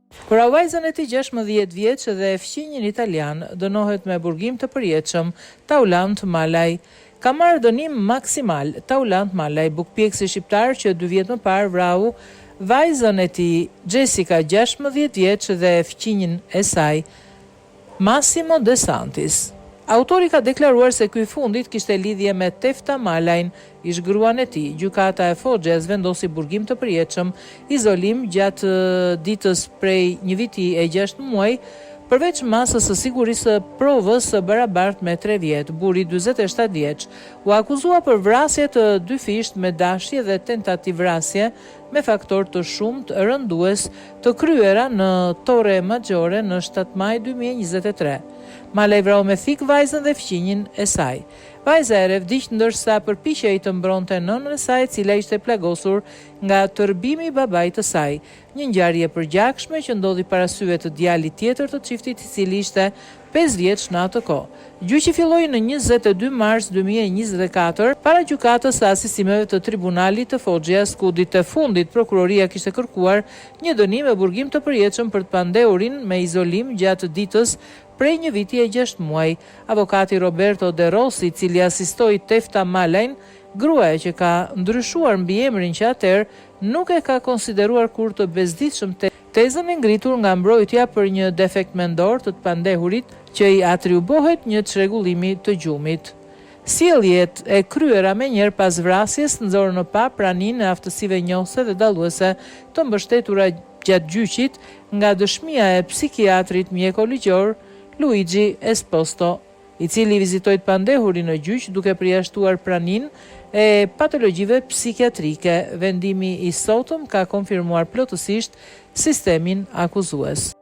Vrau vajzën e tij 16 vjeç dhe fqinjin italian, dënohet me burgim të përjetshëm, Taulant Malaj. Ka marrë dënim maksimal, Taulant Malaj, bukëpjekësi shqiptar që dy vjet më parë vrau vajzën e tij, Xhesika 16 vjeç dhe fqinjin e saj, Massimo De Santis. Autori ka deklaruar se ky i fundit kishte lidhje me Tefta Malajn, ish-gruan e tij. Gjykata e Foggias vendosi burgim të përjetshëm, izolim gjatë ditës prej një viti e gjashtë muaj, përveç masës së sigurisë së provës së barabartë me tre vjet. Burri 47 vjeç u akuzua për vrasje të dyfishtë me dashje dhe tentativë vrasje me faktor të shumtë rëndues të kryera në Torremaggiore në 7 maj 2023. Malaj vrau me thikë vajzën dhe fqinjin e saj. Vajza e re vdiq ndërsa përpiqej të mbronte nënën e saj e cila ishte plagosur nga tërbimi i babait të saj. Një ngjarje e përgjakshme që ndodhi para syve të djalit tjetër të çiftit i cili ishte 5 vjeç në atë kohë. Gjyqi filloi në 22 mars 2024 para gjykatës së asistimeve të Tribunalit të Foggias, ku ditë e fundit prokuroria kishte kërkuar një dënim me burgim të përjetshëm për të pandehurin me izolim gjatë ditës prej një viti e 6 muaj. Avokati Roberto De Rossi, i cili asistoi Tefta Malajn, gruaja që ka ndryshuar mbiemrin që atëherë, nuk e ka konsideruar kurrë të bezdisshëm tezën e ngritur nga mbrojtja për një defekt mendor të të pandehurit që i atribuohet një çrregullimi të gjumit. Sjelljet e kryera menjëherë pas vrasjes nxorën në pah praninë e aftësive njohëse dhe dalluese të mbështetura gjatë gjyqit nga dëshmia e psikiatrit mjeko-ligjor Luigi Esposto, i cili vizitoi të pandehurin në gjyq duke përjashtuar praninë e patologjive psikiatrike. Vendimi i sotëm ka konfirmuar plotësisht sistemin akuzues.